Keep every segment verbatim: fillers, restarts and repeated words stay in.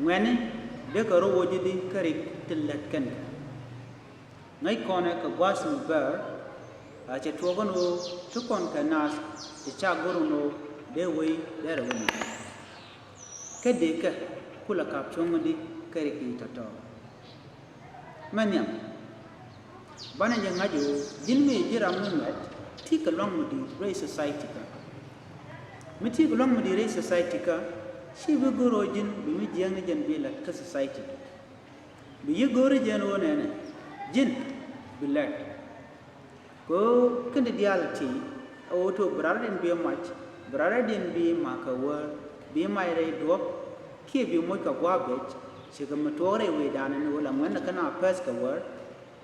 Ŋuɛ̈tni dee kɛ rɔ woc ji̱ di kä rik ti lät kɛn kɛ. Ŋäc kɔnɛ kɛ gua̱a̱th mi bäär, a cɛ tuɔɔk ɛn ɣöö ti kɔn kɛ naath ti ca go̱r ɛn ɣöö dee wei dee rɛ wä ni. Kä dee kɛ kulɛ kap cuɔ̱ŋ di kä rik ti tɔ̱tɔ̱. Mɛ nhiam. Banɛ jɛ ŋa̱c ɣöö ji̱n mi ji̱ ram mi mɛt ti kɛ luaŋ mi di̱i̱t rɛy society kä. Mi ti kɛ luaŋ mi di̱i̱t rɛy society kä, ci bi go̱r ɣöö ji̱n bi mi jiääkni jɛn bi lät kä society. Bi yi go̱o̱ri jɛn ɣöö nɛnɛ ji̱n bi lɛt. Kɛ ɣöö kin di diaal ti a ɣöö tok bi raradiɛn bi mac, bi raradiɛn bi mac kɛ wäär, bi mac rɛy duɔ̱p, kiɛ bi moc kɛ gua̱a̱th bec, cikɛ mi tuɔɔk rɛy wecdan ni ɣöö la ŋuɛ̈tni kɛn a pɛth kɛ wäär.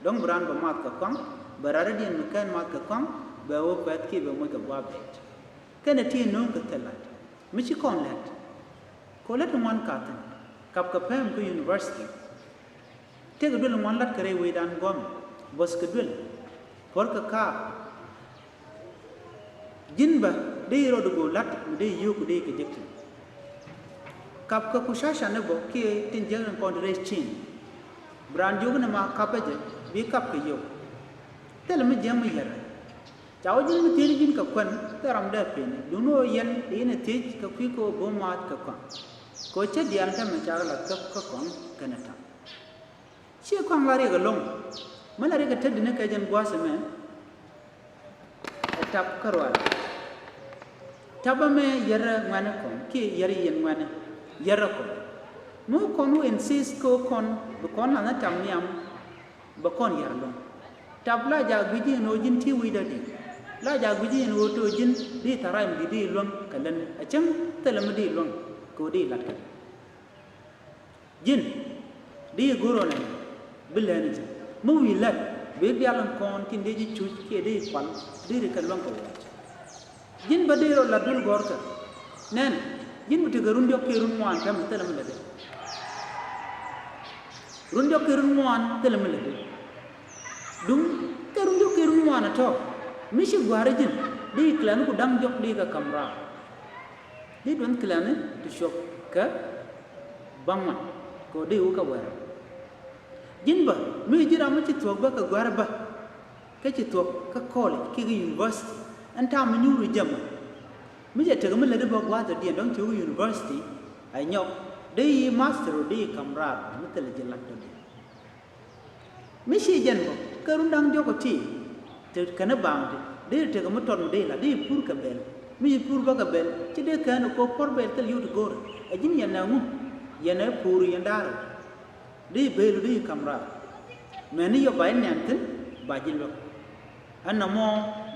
Dɔ̱ŋ bi raan bɛ math kɛ kɔaŋ, bɛ raradiɛn mi kɛn math kɛ kɔaŋ, bɛ wä pɛth kiɛ bɛ moc kɛ gua̱a̱th bec. Kɛnɛ ti nööŋ kɛ thil lat mi ci kɔn lät. Kɛ ɣöö lät ti ŋuan ka̱thi̱n kap kɛ pɛm kä university. Tëëkɛ duël ŋuan la̱t kɛ rɛy wecdan gɔm, buɔth kɛ duël, puɔ̱r kɛ kaak. Ji̱n bä dee rɔɔd go̱o̱r la̱t mi dee yio̱o̱k dee kɛ jek thi̱n. Kap kɛ ku caca ni bä kiɛ tin jiäk ni kɔn rɛy cin. Bi raan jiök ni ma kapä jɛ bi kap kɛ yio̱o̱k. Thilɛ mi jiäk mi yɛrɛ. Ca wä ji̱n mi thiec ji̱n kɛ kuän kɛ ram dee piny duundɛ ɣöö yɛn yɛn ɛ thiec kɛ kui̱ kɛ ɣöö bo̱o̱m maath kɛ kɔaŋ. Kɛ ɣöö cä diaal tämɛ ca rɔ la thöp kä kɔaŋ kɛnɛ ta̱ŋ. Ciɛ kɔaŋ la riɛk ɛlɔ̱ŋ. Mɛ la riɛk ɛ tetdini kɛ jɛn gua̱a̱th ɛmɛ. Ɛ tap kä rual. Tap ɛmɛ yɛrɛ ŋuɛ̈tni kɔn kiɛ yɛrɛ yɛn ŋuɛ̈tni yɛrɛ kɔn. Mi wä kɔn wä insist kä wä kɔn bi kɔn nath ni tap nhiam. Bɛ kɔn yar luäŋ. Tap la jak gui̱c ji̱ ɛn ɣöö ji̱n ti wi̱cdä di̱t. La jak gui̱c ji̱ ɛn ɣöö to̱ ji̱n di tha̱ra̱c mi di̱t di luäŋ kɛ lätni. A cäŋ thilɛ mi di luäŋ kɛ ɣöö di la̱t kɛ. Ji̱n di go̱r ɣän ɛn bi lɛn ji̱ mi wi̱i̱ la̱t bi dial ɛn kɔn tin dee ji̱ cuc kiɛ di kual di ri kɛ luäŋ kɛ wuɔ̱c. Ji̱n bä dee rɔ la duel gɔ̱rkä. Nɛn ji̱n bi tekɛ run diɔ̱k kiɛ run ŋuan täämɛ thilɛ mi lätdɛ. Run diɔ̱k kiɛ run ŋuan thilɛ mi lätdɛ. Duŋ kɛ run diɔ̱k kiɛ run ŋuan ɛ tɔ̱ mi ci gua̱a̱ri ji̱n di kilani ku da̱ŋ diɔ̱k di kɛ ka̱m raar. Di duɔ̱n kilani ti cuɔp kɛ baŋ wan kɛ ɣöö di wä kɛ wɛrɛ. Ji̱n bä mi ji̱ ram mi ci thuɔ̱k bä kɛ gua̱a̱ri bä. Kä ci thuɔ̱k kä college kiɛ kä university. Ɛn ta̱a̱ mi nyuur jiämä mi jɛ tekɛ mi lätdi bä gua̱a̱th dɔ̱diɛn dɔ̱ŋ ci wä university. Ɛ nyɔk dee yi master dee yi ka̱m raar mi thilɛ ji̱ la̱t dɔ̱diɛn. Mi ci jɛn bä kä run da̱ŋ diɔ̱k ɔ ti te kɛn i̱ baaŋ ti dee tekɛ mi tɔt mi dee la̱t dee yi pur kɛ bɛl. Mi yi pur bä kɛ bɛl ci dee kɛn ɛ kɔ puɔ̱r bɛl thil yio̱w ti go̱o̱rɛ. Ɛ ji̱n yɛn ɛ ŋu yɛn ɛ pur yɛn da̱a̱r ɛ. Di belu di kam raar. Mɛni yɔ ba inɛn thin ba ji̱ luäk. Ɛn nɔmɔ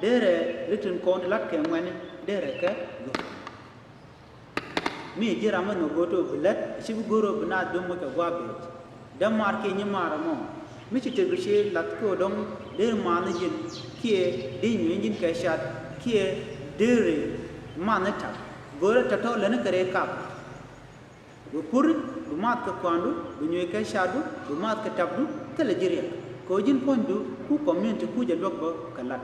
derɛ ritin kɔn ti lat kɛ ŋuɛni derɛ kɛ luäk. Mi ji̱ ram ɛn nɔ go̱o̱t ɔ bi lät ci bi go̱o̱r ɔ bi naath döm wä kɛ gua̱a̱ bɛɛc. Dämaar kiɛ nyimaar ɛmɔ mi ci tëk ci lath kɛ ɔ dɔ̱ŋ der ma̱a̱n ji̱n kiɛ di nyueny ji̱n kɛ cat kiɛ der ma̱a̱n tak. Go̱o̱rɛ tɔ̱tɔ̱ läni kɛ rɛy kap. Bi pur bi maath kɛ kua̱a̱ndu bi nyuec kɛ ca̱a̱tdu bi maath kɛ tapdu thilɛ ji̱ riɛk kɛ ɣöö ji̱n puɔ̱nydu ku community ku jɛ luäk bä kɛ la̱t.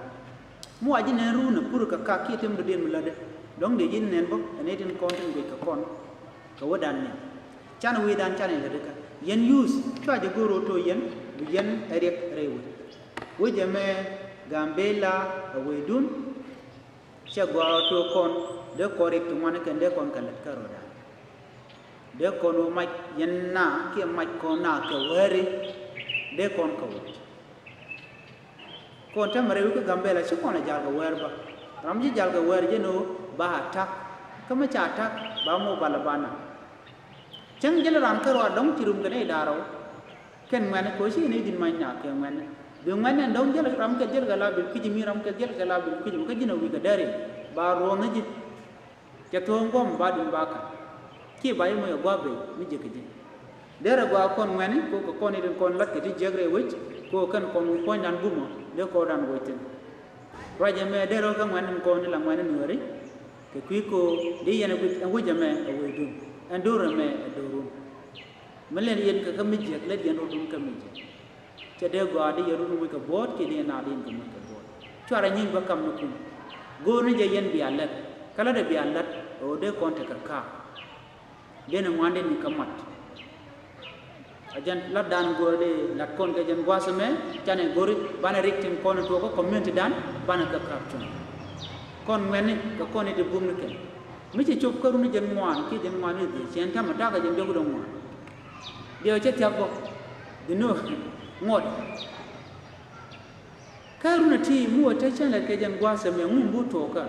Mi wa ji̱ nɛn run ɛ pur kɛ kak kiɛ tëmdu diɛn mi lätdɛ. Dɔ̱ŋ dee ji̱ nɛn bä ɛ nɛy tin kɔn tin guic kɛ kɔn kɛ wädan ni. Canɛ wi̱i̱dan canɛ lätdɛ kä yɛn youth cua jɛ go̱o̱r ro̱o̱ to̱ yɛn bi yɛn ɛ riɛk rɛy wec. Wec ɛmɛ Gambela ɛ wecdun. Cɛ gɔaa ɣöö to̱o̱ kɔn dee kɔn rik ti ŋuan kɛn dee kɔn kɛ lät kä rɔ̱dan. Dee kɔn wä mac yɛn na kiɛ mac kɔn na kɛ wääri dee kɔn kɛ wut. Kɔn tɛmɛ rɛy wec kä Gambela ci kɔn ɛ jal kɛ wäär bä. Ram ci jal kɛ wäär jɛn ɣöö ba attack kä mi ca attack ba mɔ bal ɛ ba na. Cäŋ jälɛ ran kärɔa dɔ̱ŋ ci rum kɛ nɛy da̱rä wä. Kɛn ŋuɛ̈ni kɛ ɣöö ci nɛy di̱t mac na kɛ ŋuɛ̈ni. Bi ŋuɛ̈ni ɛn dɔ̱ŋ jäl ram kɛ jäl kɛ la bil kui̱c mi ram kɛ jäl kɛ la bil kui̱c mi kä ji̱n a wi̱i̱ kɛ dɛr in ba ruɔ̱ɔ̱n ni ji̱. Cɛ thuɔ̱ɔ̱ŋ guɔ̱m ba duŋ ba ka̱n. Kiɛ ba ji̱ moc a gua̱a̱p bey mi jiäk kɛ ji̱. Derɛ gɔaa kɔn ŋuɛ̈ni kɛ ɣöö kɛ kɔn i̱ tin kɔn la̱t kɛ ti jiäk rɛy wec kɛ ɣöö kɛn kɔn wä puɔ̱nydan bumɔ dee kɔɔdan wec thi̱n. Ruac ɛmɛ derɛ ɣä kä ŋuɛ̈ni kɔn i̱ la ŋuɛ̈ni nuääri. Kɛ kui̱ kɛ ɣöö dee yɛn ɛ wec ɛmɛ ɛ wecdun ɛn do̱r ɛmɛ ɛ do̱run. Mi lɛn yɛn kɛ kä mi jiäk lät yɛn rɔ̱dun kä mi jiäk. Cɛ dee gɔaa di yɛn run moc kɛ buɔ̱ɔ̱t kiɛ di yɛn naath di yɛn kɛ moc kɛ buɔ̱ɔ̱t. Cuarɛ nyieny bä kam ni kun. Go̱o̱r ni jɛ yɛn bia lät kä lät ɛ bia lät ɛ ɣöö dee kɔn tekɛ ka̱a̱k. Dee ni ŋuan dee ni kä mat. A jɛn lat dan go̱o̱ri di lat kɔn kɛ jɛn gua̱a̱th ɛmɛ, canɛ go̱o̱ri banɛ rik tin kɔn tuɔɔkä community dan banɛ kɛ kap cuŋ. Kɔn ŋuɛ̈tni kɛ kɔn i̱ ti bumni kɛn. Mi ci cop kä runi jɛn ŋuan kiɛ jɛn ŋuan i̱ dhieec, cɛn täämɛ ta̱a̱ kɛ jɛn diɔ̱k i̱ dɔ̱ŋ ŋuan. Diɛw cɛ thiak bä. Di no̱o̱ŋ ŋuɔt. Kä run a ti mi wä te cäŋ lɛ kɛ jɛn gua̱a̱th ɛmɛ ŋun bu tuɔɔkä.